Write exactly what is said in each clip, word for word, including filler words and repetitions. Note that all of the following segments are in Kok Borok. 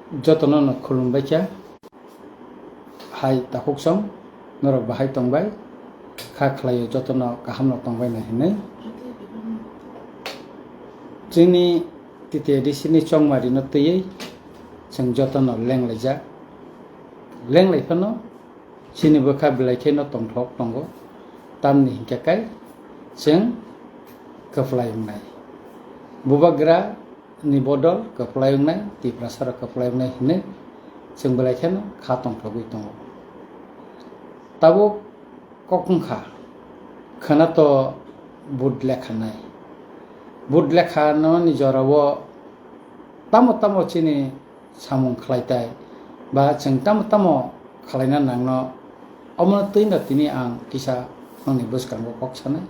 Jotono no khulumbai kha. Hai takhuk song, norok bahai tongbai? Kha khlaio jotono kaham no tongbai nai hinwi. Chini T T A D C ni chongmari no twiwi chwng jotono lenglaijak. Lenglai phano chini bwkha belai kheno tongthok tongo, tamni hinkhe kai chwng kwplai wngnai. Bubagra ni bodol kwplai wngnai, Tiprasa rok kwplai wngnai hinwi chwng belai kheno kha tongthogwi tongo. Tabuk kok wngkha, khwna to vote lekha nai. Vote lekha nani jorao tamo tamo chini samung khlai tai, ba chwng tamo tamo khlaina nangno, omono twino tini ang kisa nokni bwskango kok sanai.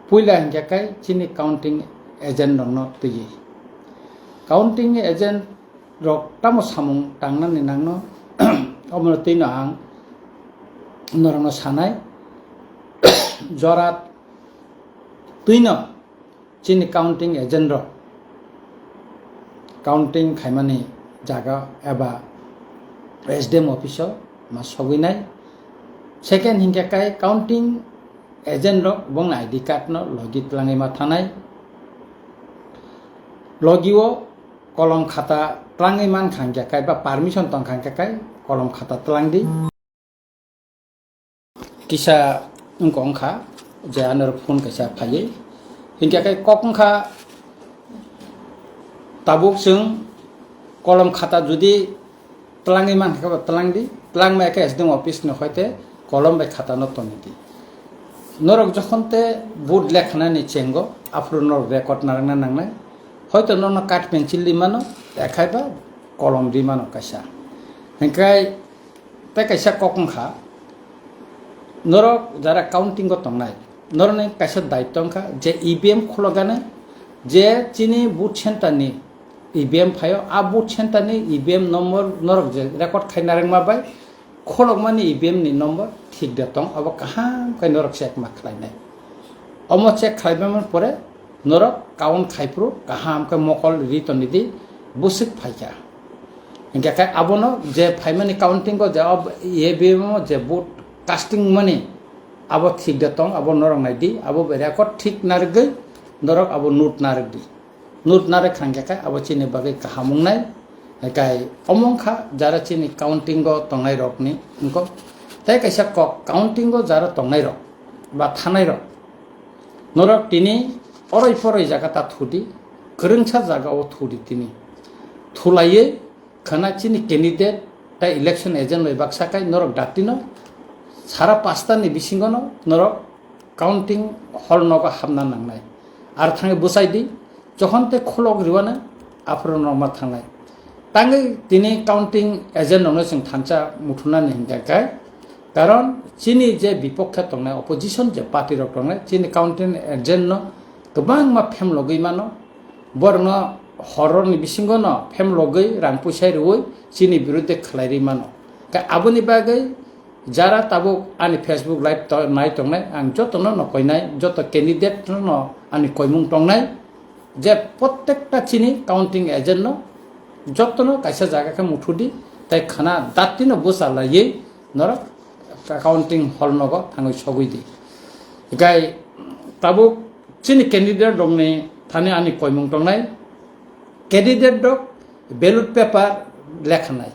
Puila hinkhe kai chini counting agent rokno twiwi. Counting agent rok tamo samung tangnani nangno, omono twino ang norokno sanai. Jora twino chini counting agent rok counting khaimani jaga eba S D M office o ma sogwi nai. Second hinkhe kai counting agent rok bongni I D card no logi twlangwi ma thanai. Logi o kolom khata twlangwi man kha hinkhe kai ba permission tong kha hinkhe kai kolom khata twlang di. Kisa wngkha wngkha je ano phone kaisa phaiwi. Hinkhe kai kok wngkha tabuk chwng kolom khata judi twlangwi mankha khe bo twlang di, twlang maya khe S D M office ni hoite kolom bai khata no toni di. Norok jokhon te vote lekhanani chengo, aphuru norok record narwkna nangnai. Hoito norokno card pencil di mano, ekhai ba kolom di mano kaisa. Hinkhe tei kaisa kok wngkha, norok jara counting o tongnai, norokni kaisa daitto wngkha je E V M khulokgani, je chini vote center ni E V M phaio, a vote center ni E V M number norok je record khai narwkma bai kholokmani E V M ni number thik da tong, abo kaham khe norok check ma khlainai. Omo check khlaibaimani pore norok count khaiphuru kaham khe mokol ri toni di, bwswk phaikha. Hinkhe khe abono je phaimani counting o je ob-, E V M o je vote casting mani abo thik da tong, abo norok nai di, abo bai record thik narwgwi norok abo note narwk di. Note narwk kha hinkhe khe abo chini bagwi kaham wngnai. Hinkhe omo wngkha jara chini counting o tongnai rokni wngkha. Tei kaisa kok, counting o jara tongnai rok ba thanai rok, norok tini oroi poroi jaga ta thudi, kwrwngsa jaga o thudi tini. Thulaiwi khwna chini candidate tei election agent bai baksa kai norok datino sara pasta ni bisingo no norok counting hall nogo hapna nangnai. Ar thangwi bwsai di, jokhon tei kholok riwana aphuru norok ma thangnai. Tangwi tini counting agent rokno chwng thansa muthunani hinkhe kai, karon chini je bipokhe tongnai, opposition je party rok tongnai, chini counting agent no kwbangma phemlogwi mano, borokno horror ni bisingo no phemlogwi rang puisa rwui chini biruddhe khlai rwi mano. Khe aboni bagwi jara tabuk ani Facebook live to-, nai tongnai, ang jotono no koinai, joto candidate no ani koimung tongnai, je prottekta chini counting agent no jotono kaisa jaga khe muthudi, tei khwna dati no bwsa laiwi norok counting hall nogo thangwi sogwi di. Hikai tabuk chini candidate rokni thani ani koimung tongnai, candidate rok ballot paper lekhanai.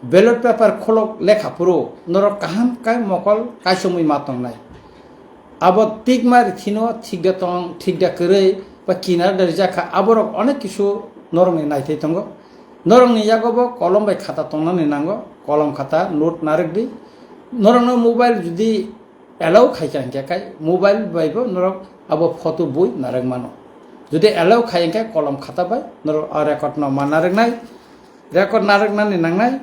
Ballot paper kholok lekha phuru norok kaham kai mokol kaisomwi ma tongnai. Abo tikma rithino thik da tong, thik da kwrwi ba kinar da rijak kha, aborok onek kisu norokni naithai tongo. Norokni yago bo kolom bai khata tongnani nango, kolom khata note narwk di. Norokno mobile judi allow khai kha hinkhe kai mobile bai bo norok abo photo bui narwk mano. Jodi allow khai hinkhe kolom khata bai norok a record no ma narwk nai, record narwk nani nangnai.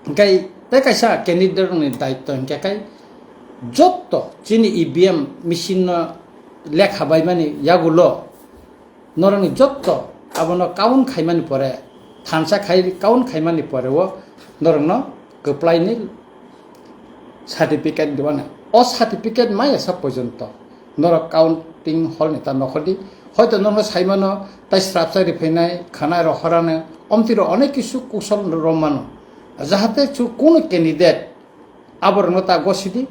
Hinkhe tei kaisa candidate rokni daitto hinkhe kai jotto chini E V M machine no lekha bai mani yagulo norokni jotto abono count khaimani pore, thansa khai count khaimani pore o norokno kwplaini certificate dibanai. O certificate maya sa porjonto norok counting hall ni ta nokhordi. Hoito norokno saimano tai srapsa riphainai, khana rohorano, Omtwi rok onek kisu kusol romano. Jahate chu kunu candidate aborokno ta gosidi,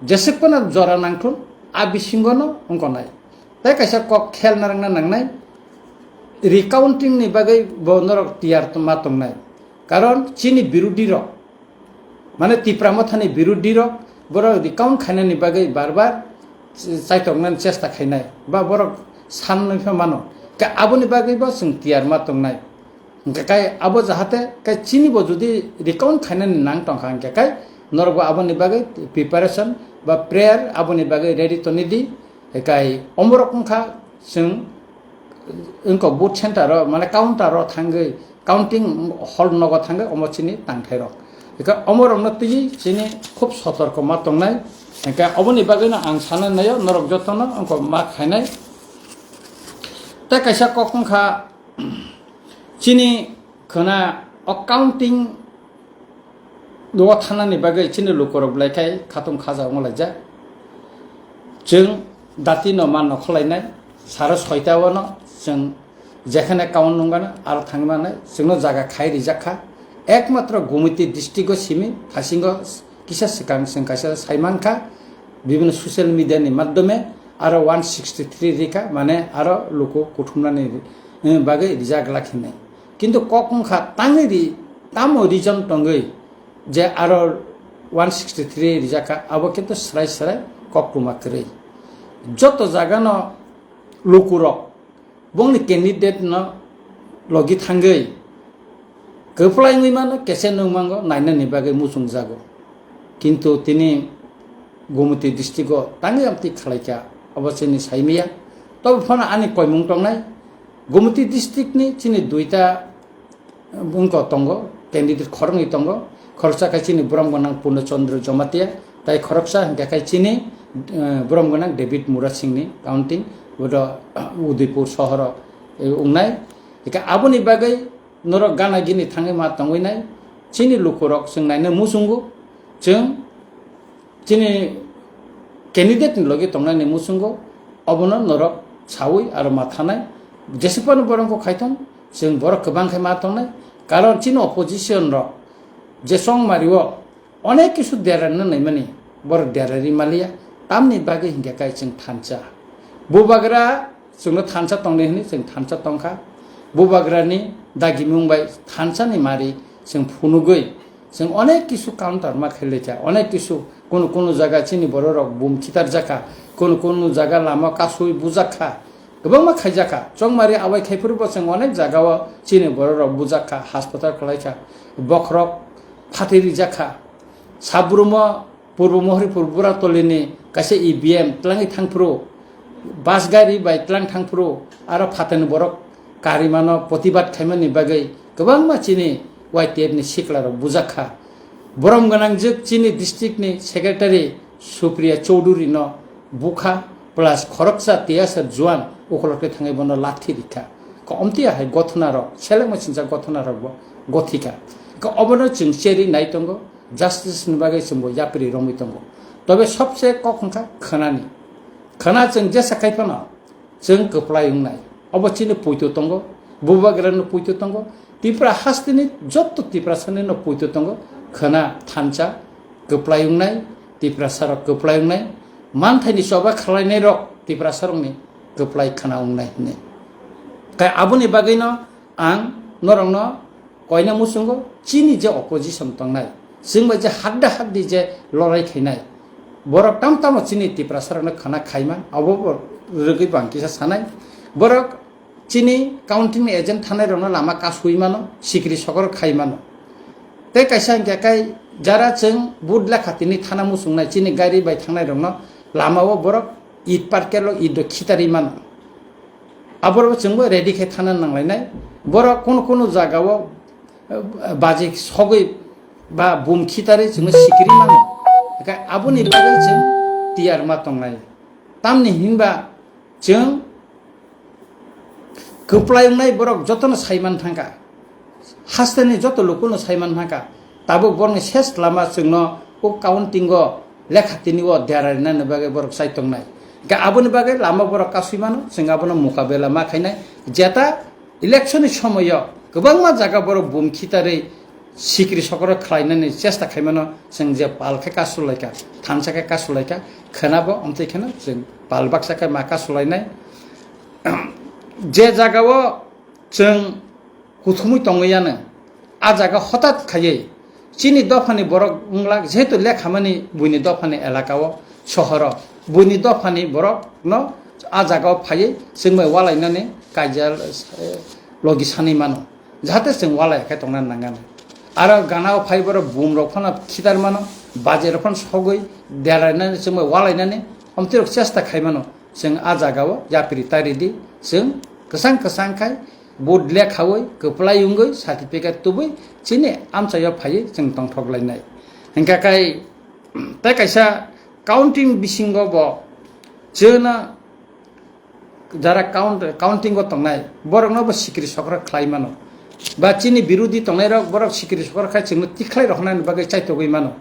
jesek phano jora nangthun, a bisingono wngkha nai. Tei kaisa kok khel narwkna nangnai, recounting ni bagwi bo norok tiyar ma tongnai. Karon chini birodhi rok, mane Tipra Mothani birodhi rok, borok recount khainani bagwi bar bar chaitoknani chesta khainai, ba borok sanwi pha mano. Ka aboni bagwi bo chwng tiyar ma tongnai. Hingkhe kai abo jahate kai chini bo jodi recount khainani nang tongkha hingkhe kai norok bo aboni bagwi preparation ba prayer aboni bagwi ready toni di. Kai omorok wngkha chwng wngkha booth center o mane counter o thangwi counting hall nogo thangwi omo chini tangthai rok. Hingkhe omorokno twiwi chini khub sotorko ma tongnai. Hingkhe oboni bagwino ang sanai naio norok jotono wngkha ma khainai. Tei kaisa kok wngkha chini khwna o counting o thanani bagwi chini lukurok belai khai khatung khaja wnglaijak. Chwng dati no man no khwlainai, saro soita o no chwng jekhane count nung gana aro thangwi manai, chwngno jaga khai rijak kha. Ekmatro Gumiti district o simi thasingo kisa swkang chwng kaisa sai man kha, bibhinno social media ni madhyome aro one sixty three rikha, mane aro luku kuthumnani, eh, bagwi rijak lak hinwi. Kintu kok wngkha tangwi ri, tamo reason tongwi je aro one sixty three rijak kha, abo kintu srai srai koktwma kwrwi. Joto jagano lukurok bongni candidate no logi thangwi kwplai wngwi mano, kese nung mango nainani bagwi muchung jago. Kintu tini Gumiti district o tangwi amtwi khlaikha, abo chini saimaya. Tobo phano ani koimung tongnai, Gumiti district ni chini duita wngkha tongo, candidate khoroknwi tongo, khoroksa khe chini borom gwnang Purno Chandra Jamatia, tai khoroksa hwnkhe khe chini, eh, borom gwnang David Murasing ni counting, bodo Udaipur sohoro, eh, wngnai. Hingkhe aboni bagwi norok gana gini thangwi ma tongwi nai, chini lukurok chwng naina muchungo, chwng chini candidate ni logi tongnani muchungo, obono norok sawi aro ma thanai. Jesipano borok khaithon, chwng borok kwbang khai ma tongnai. Karon chini opposition rok je chongmari o onek kisu derarna naimani, borok derari maliya. Tamni bagwi hinkhe kai chwng thansa. Bubagra chwngno thansa tongnai hwnwi chwng thansa tongkha. Bubagrani dagimung bai thansani mari chwng phunugwi chwng onek kisu counter ma khailai kha, onek kisu kunu kunu jaga chini bororok bum khitarjakha, kunu kunu jaga lama kasui bujakha, kwbangma khaijakha. Chongmari abai khai phuru bo chwng onek jagao chini bororok bujakha, hospital khlaikha, bokhorok phatwi rijakha. Sabrumo Purbo Mohoripur Buratolini kaisa E V M twlangwi thangphuru, bus gari bai twlang thangphuru, aro phatani borok karimano protibad khaimani bagwi kwbangma chini Y T F ni siklarok bujakha. Borom gwnangjwk chini district ni secretary Supriya Chowdhury no bukha, plus khoroksa tiyasa juan ukolokte thangwi bono lathi rikha. Ko omtiya hai gothonarok, selengma sincha gothonarok bo gothikha. Ko obono chwng cheri nai tongo. Justice ni bagwi chwngbo yapri romwi tongo. Tobe sobse kok wngkha khwnani. Khwna chwng jesa khai phano chwng kwplai wngnai. Obo chini puito tongo, bubagrano puito tongo, Tipra hasteni jotto Tiprasani no puito tongo. Khwna thansa kwplai wngnai, Tiprasarok kwplai wngnai, manthaini choba khwlainairok Tiprasarokni kwplai khwna wngnai hwnwi. Kai aboni bagwino ang norokno koina muchungo chini je opposition tongnai, chwng bai je hadda haddi je lorai khainai, borok tam tamo chini Tiprasarokno khwna khaima, abo bo rwgwi bo ang kisa sanai. Borok chini counting ni agent thanai rokno lama kasui mano, sikri sokor khai mano. Tei kaisa hingkhe kai jara chwng vote lekha tini thana muchungnai chini gari bai thangnai rokno lama o borok it parkelo it do khitarwi mano. Aborok chwngbo ready khe thana nanglainai. Borok kunu kunu jagao, eh, baji sogwi ba bum khitarwi chwngno sikiri mano. Hingkhe aboni bagwi chwng tiyar ma tongnai. Tamni hinba chwng kwplai wngnai borok jotono saiman thangkha. Hasteni joto lukuno saiman thangkha. Tabuk borokni ses lama chwngno o counting o lekha tini o dera rinani bagwi borok chai tongnai. Hingkhe aboni bagwi lama borok kasui mano, chwng abono mukabela ma khainai. Jeta election ni somoyo Kwbangma jaga borok bum khitarwi sikri sokro khlainani chesta khaimano, chwng je pal khe kasulaikha, thansa khe kasulaikha, khwnabo omtwi kheno chwng pal baksa khe ma kasulainai. Je jagao chwng kuthumwi tongwi yano, a jaga hotat khaiwi chini dophani borok wngla, jehetu lekhamani buini dophani elakao, sohoro, buini dophani borokno a jagao phaiwi chwngbai walainani kaijal, eh, logi sanwi mano, jahate chwng walai khe tongna nangani. Aro ganao phai borok bumrok phano khitar mano, bajerok phano sogwi delainani chwngbai walainani omtwirok chesta khai mano. Chwng a jagao yapri taridi, chwng kwchang kwchang khai vote lekhawi, kwplai wngwi, certificate tubui chini amchaio phaiwi chwng tongthok lainai. Hingkha khai tei kaisa counting bisingo bo chwngno jara count, counting o tongnai borokno bo sikri sokra khlai mano, ba chini birodi tongnairok borok sikri sokra khai chwngno tikhlai roknani bagwi chaitogwi mano.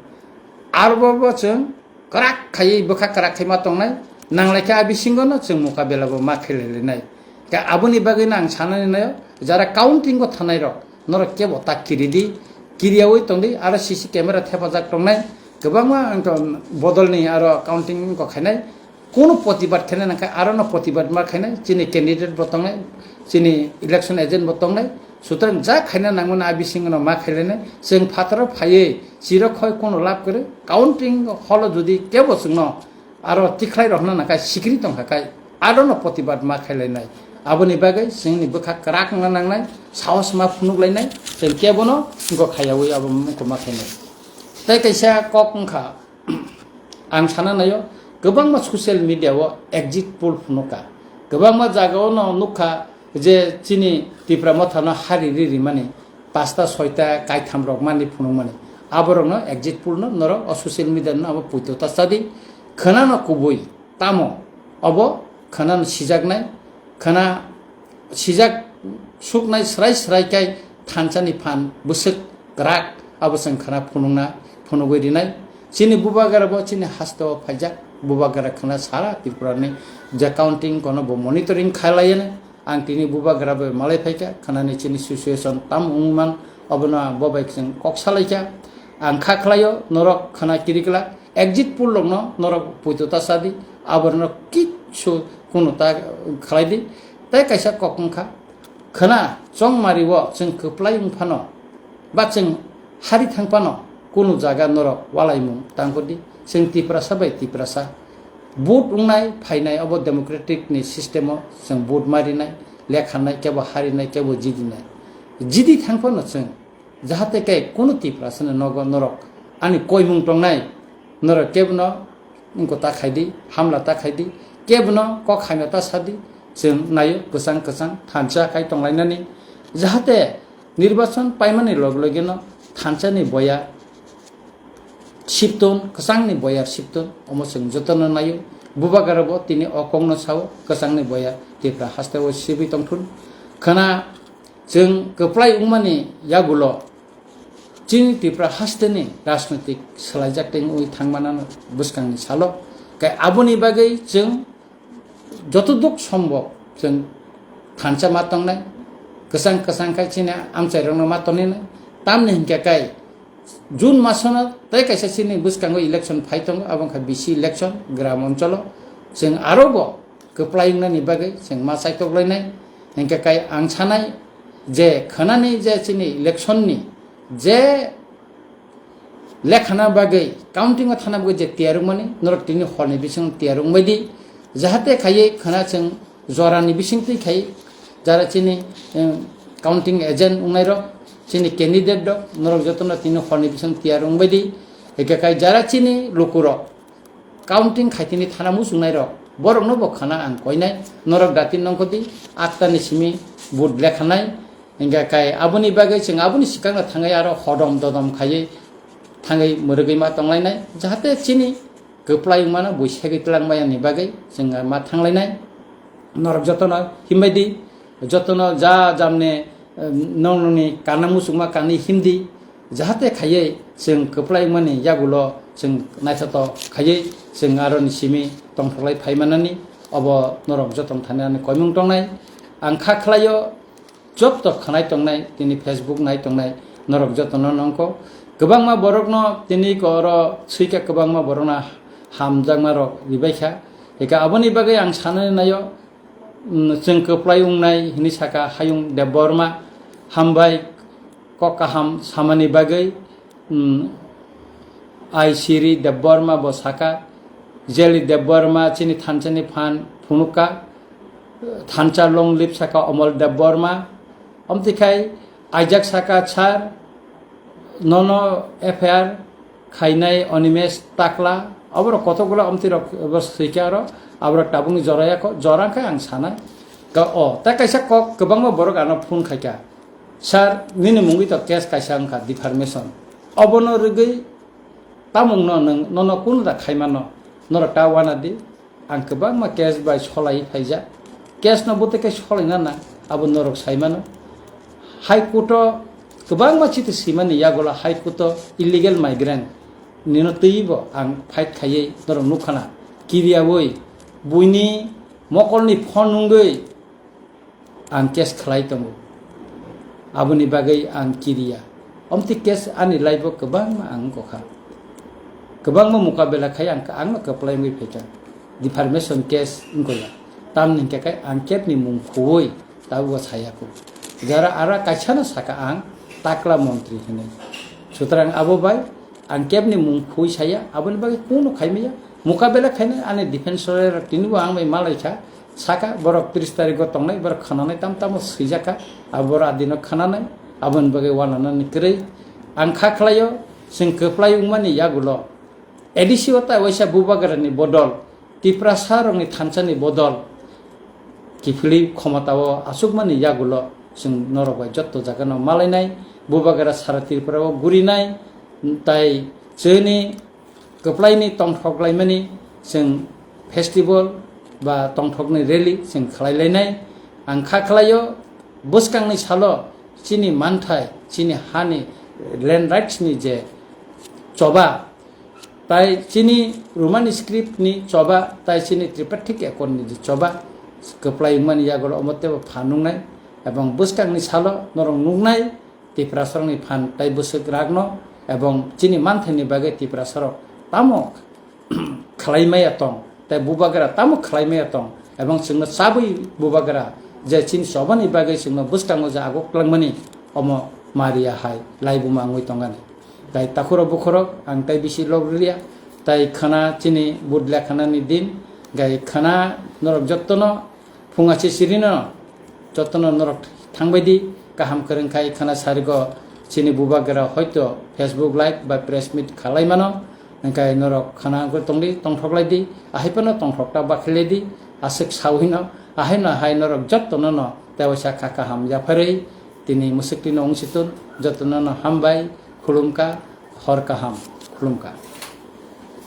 Aro bo, bo chwng kwrak khaiwi bwkha kwrak khaima tongnai, nanglaikhe a bisingono chwng mukabela bo ma khailailainai. Khe aboni bagwino ang sanani naio, jara counting o thanairok, norok kebo ta kiridi, kiriyawi tongdi, aro C C camera thepajak tongnai, kwbangma wngkha bodolni aro counting wngkha khainai, kunu protibad khainai nangkha, arono protibad ma khainai, chini candidate bo tongnai, chini election agent bo tongnai, sutrang ja khaina nangmano a bisingono ma khailainai, chwng phataro phaiwi, chiro khoi kunu lab kwrwi, counting holo jodi kebo chwngno aro tikhlai rokna nangkha sikri tongkha khai, arono protibad ma khailainai. Aboni bagwi chwngni bwkha kwrak wngna nangnai, sahos ma phunuk lainai, chwng kebono wngkha khaiyawi abo wngkha ma khainai. Tei kaisa kok wngkha, ang sana naio, kwbangma social media o exit poll phunukha, kwbangma jagao no nukha je chini Tipra Motha no hari ri rimani, pasta soita kaitham rok mani phunukmani. Aborokno exit poll no norok o social media no abo puito ta chadi. Khwnano kubui tamo obo khwnano sijaknai, khwna sijak suknai srai srai kai thansani phan bwswk kwrak abo chwng khwna phunukna phunugwi rinai. Chini bubagra bo chini hasteo phaijak, bubagra khwna sara Tripura ni je counting kono bo monitoring khailaiya. Ang tini bubagra bai malai phaikha, khwnani chini situation tam wngman, obono bo bai chwng kok salaikha. Ang kha khlaio, norok khwna kirikla, exit poll rokno norok puito ta sadi, aborno kichu kunu ta khlai di. Tei kaisa kok wngkha, khwna chongmari o chwng kwplai wngphano, ba chwng hari thang phano kunu jaga norok walaimung tangkudi. Chwng Tiprasa bai Tiprasa vote wngnai phainai, obo democratic ni system o chwng vote marinai, lekhanai, kebo harinai, kebo jidinai. Jidi thang phano chwng jahate khe kunu Tiprasa ni nogo norok ani koimung tongnai, norok kebono wngko ta khaidi, hamla ta khaidi, kebono kok hamya ta sadi, chwng naio kwchang kwchang thansa khai tonglainani, jahate nirbachon paimani log logeno thansani boya sipton, kwchangni boya sipton, omo chwng jotono naio. Bubagra bo tini o kokno sao, kwchangni boya Tipra hasteo sibwi tongthun. Khwna chwng kwplai wngmani yagulo chini Tripura hasteni rajnoitik swlaijak tei wngwi thangmanano bwskangni salo. Khe aboni bagwi chwng jotoduk sombok chwng thansa ma tongnai, kwchang kwchang khai chini amchairokno ma tongninai. Tamni hinkhe kai June masono tei kaisa chini bwskango election phai tongo, abo wngkha B C election, gram oncholo. Chwng aro bo kwplai wngnani bagwi chwng ma chaitoklainai. Hinkhe kai ang sanai je khwnani je chini election ni je lekhana bagwi, counting o thana bagwi je tiyar wngmani, norok tini horni bisingo tiyar wngbai di, jahate khaiwi khwna chwng jorani bisingtwi khai jara chini, em, counting agent wngnairok, chini candidate rok, norok jotono tini horni bisingo tiyar wngbai di, hinkhe kai jara chini lukurok, counting khaitini thana muchungnairok, borokno bo khwna ang koinai, norok dati nongkhordi, atta ni simi vote lekhanai, hinkhe kai aboni bagwi chwng aboni swkangno thangwi aro hodom dodom khaiwi thangwi mwrwgwi ma tonglainai, jahate chini kwplai wngmano buisegwi twlangmaya ni bagwi chwng ma thanglainai. Norok jotono himbai di, jotono ja jamne, eh, nong nongni kana muchungma kanwi himdi, jahate khaiwi chwng kwplai wngmani yagulo chwng naithotok khaiwi chwng aroni simi tongthoklai phaimanani, obo norok jotono thani ani koimung tongnai. Ang kha khlaio, jotto khwnai tongnai, tini Facebook nai tongnai, norok jotto no nongkho. Kwbangma borokno tini ko oro swika, kwbangma borokno hamjakma rok ribaikha. Eka aboni bagwi ang sanani naio, mm, chwng kwplai wngnai hwnwi saka Hayung Debbarma, hambai kok kaham samani bagwi, mm, Aisiri Debbarma bo saka, Jeli Debbarma chini thanchani phan phunukha, thansa long live saka Omol Debbarma, omtikhai aijak saka sar, nono F I R khainai Onimesh Takla, oborok kotokgula omtirok bo swikha oro, aborok tabukni joraya kho, jora khe ang sanai. Ka-, o, tei kaisa kok kwbangma borok ano phone khaikha, "Sir, nini mungwi to case kaisa wngkha, defamation. Obono rwgwi tamungno nwng, nono kunu da khaimano, norok ta wana di." Ang kwbangma case bai solai phaijak. Case no bwtwi khe solaina nang, abo norok sai mano. High Court o kwbangma chiti simani yagulo High Court o illegal migrant nino twibo ang fight khaiwi norok nukhana. Kiriyawi buini mokolni phone nungwi ang case khlai tongo. Aboni bagwi ang kiriya. Omti case ani life o kwbangma ang wngkha. Kwbangma mukabela khai ang, ang no kwplai wngwi phaikha. Defamation case wngkha ya. Tamni hwnkhe khe ang kebni mung khuwi tabukbo saya kho. Jara ara kaisa no saka ang takla montri hinwi. Sutrang abo bai ang kebni mung khuwi saya, aboni bagwi kunu khaimaya. Mukabela khainai ani defense lawyer rok tinibo ang bai malaikha. Saka borok tris tarikh o tongnai, borok khwnanai tam tamo swijak kha, abo borok adino khwnanai, aboni bagwi wananani kwrwi. Ang kha khlaio, chwng kwplai wngmani yagulo A D C o tai waisa Bubagrani bodol, Tiprasa rokni thansani bodol, kiphilwi khomota o achukmani yagulo chwng norok bai jotto jagano malainai, Bubagra sara Tripura o gurinai, tai chini kwplaini tongthok laimani chwng festival ba tongthokni rally chwng khlai lainai. Ang kha khlaio, bwskangni salo chini manthai, chini hani land rights ni je choba, tai chini Roman script ni choba, tai chini Tripartite Accord ni je choba kwplai wngmani yagulo omo teibo phan wngnai, ebong bwskangni salo norok nuknai, Tiprasarokni phan tai bwswk rakno ebong chini manthaini bagwi Tiprasarok tamo khlai maya tong, tai Bubagra tamo khlai maya tong, ebong chwngno chabwi Bubagra je chini chobani bagwi chwngno bwskango je aguk twlangmani, omo Maria hai laibuma wngwi tongani. Tai takhurok bukhurok ang tai bisi log rwliya, tai khwna chini budla khwnani din, gai khwna norok jottono phunga se sirino jottono norok thangbai di, kaham kwrwng khai khwna sarigo chini Bubagra hoito Facebook live ba press meet khalai mano, hwnkhe norok khwna wngwi tongdi, tongthok lai di, ahai phano tongthok ta bakhilai di, aswk sawino, ahaino hai norok jottono no tewaisa kha kaham yapharwi tini mwswk tino wngsitung, jottono no hambai, khulumkha, hor kaham, khulumkha.